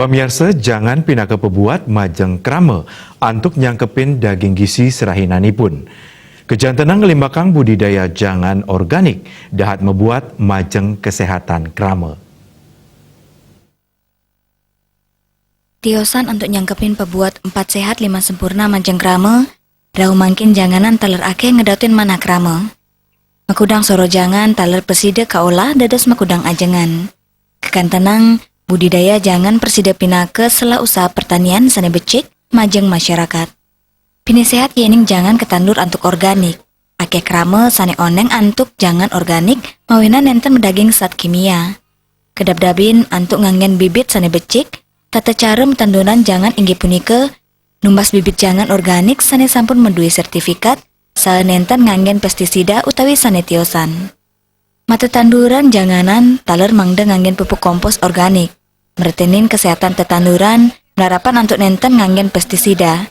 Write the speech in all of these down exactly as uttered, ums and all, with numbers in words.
Miarsa, jangan pinaka pabuat majeng krama antuk nyangkepin daging gizi serahinanipun. Kajantenang nglimbakang budidaya jangan organik dahat mabuat majeng kesehatan krama. Tiosan antuk nyangkepin pabuat empat sehat lima sempurna majeng krama, rauh mangkin janganan taler akeh ngedotin manah krama. Makudang soroh jangan taler prasida kaolah dados makudang ajengan. Kakantenang, budidaya jangan prasida pinaka selah usaha pertanian sane becik majeng masyarakat. Pinih sehat yening jangan katandur antuk organik. Akeh krama sane oneng antuk jangan organik mawinan nenten madaging zat kimia. Kedap-dapin antuk nganggen bibit sane becik, tata cara matanduran jangan inggih punika numbas bibit jangan organik sane sampun madue sertifikat saha nenten nganggen pestisida utawi sane tiosan. Matetanduran janganan taler mangda nganggen pupuk kompos organik, mretenin kesehatan tetanduran, mlarapan antuk nenten nganggen pestisida.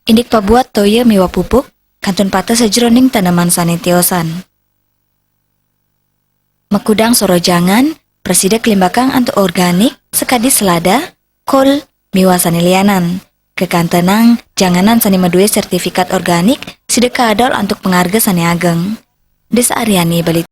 Indik pabuat toya miwah pupuk, kantun pateh sajroning taneman sane tiosan. Makudang soroh jangan, prasida kalimbakang antuk organik, sakadi selada, kol, miwah sane lianan. Kakantenang, janganan sane madue sertifikat organik, sida kaadol antuk pangarga sane ageng. Desa Aryani, Bali.